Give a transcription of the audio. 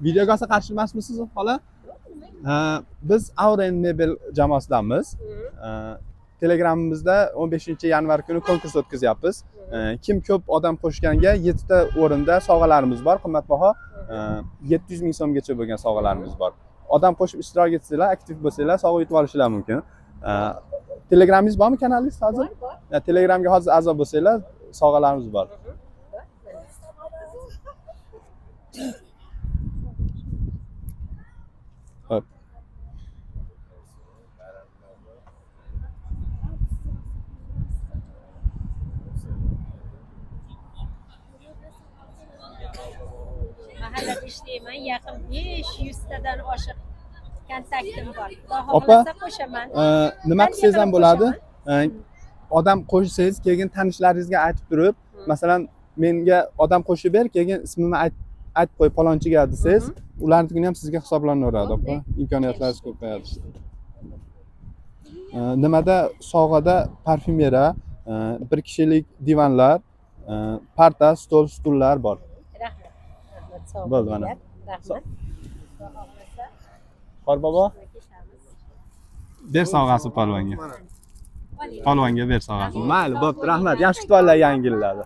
Videoga olsa qarshi emasmisiz, xola? Biz Auren Mebel jamoasidanmiz. Telegramimizda 15-yanvar kuni konkurs o'tkazyapmiz. Kim ko'p odam qo'shganga 7 ta o'rinda sovg'alarimiz bor, qimmatbaho 700 ming so'mgacha bo'lgan sovg'alarimiz bor. Odam qo'shib ishtirok etsanglar, aktiv bo'lsanglar, sovg'a yutib olishinglar mumkin. Telegramingiz bormi, kanalingiz hozir? Bor. Telegramga hozir a'zo bo'lsanglar, sovg'alarimiz bor. Hop. Mahallada ishlayman, yaqin 500 tadan oshiq kontaktim bor. Xudo Opa, xohlasa qo'shaman. Nima Qancha qilsangiz ham qilib bo'ladi. qo'shaman? Odam qo'shsangiz, keyin tanishlaringizga aytib turib, masalan, menga odam qo'shib ber, keyin ismimni aytib qo'y palonchiga desangiz, ularnikini ham sizga hisoblanaveradi, opa. Imkoniyatlaringiz ko'payadi. Nimada sovg'ada parfyumera, bir kishilik divanlar, parta, stol, stullar bor. Rahmat. Rahmat, sog' Bo'ldi, mana. bo'linglar. Rahmat. Xudo xohlasa Qorbobo, keshamiz. ber sovg'asi polvonga. Oling. Polvonga ber sovg'asini. Mayli, bo'pti, rahmat. Yaxshi kutib olinglar yangi yillarni.